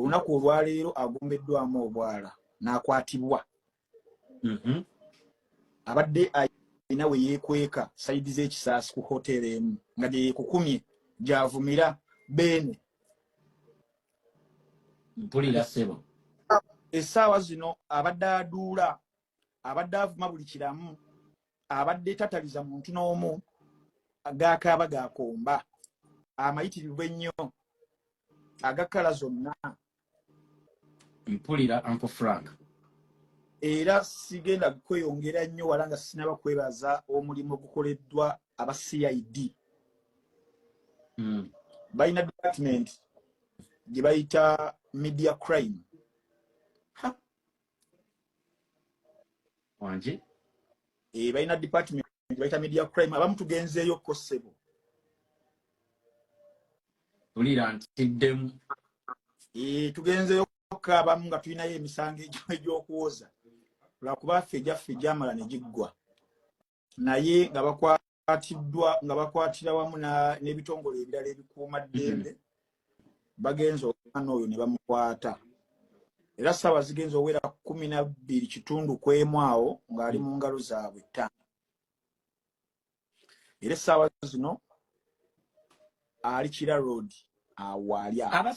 Olunaku olwaleero agombeddwamu obwala n'akwatibwa. Abadde alina we yeekweka side z'ekisaasi ku hoteeri emu nga gye yeekukumye gy'avumira Beene. Mpulira, ssebo. Essaawa zino abadde aduula, abadde avuma buli kiramu, abadde tataliza muntu n'omu, gakaaba gakomba amayitirivu ennyo agakala zonna. Mpulira, Uncle Frank. Era sigenda kweyongera nnyo wala nga sinaba kwebaza omulimu ogukoleddwa aba CID. Balina department gye bayita media crime. Ha. Wangi? E, balina department gye bayita media crime. Abamu tugenzeeyo ko, ssebo. Mpulira, ntiddemu. E, tugenzeeyo ko abamu nga tulinayo emisango egy'okwoza, lwakuba ffe egyaffe gyamala ne giggwa, naye nga bakwatiddwa, nga bakwatira wamu n'ebitongole ebirala ebikuuma ddembe. Bagenza omwana oyo ne bamukwata, era saawa zigenza owera 12.50 awo ng'ali mu ngalo zaabwe 5. Era essaawa zino ali Kira Road awo ali awo. Aba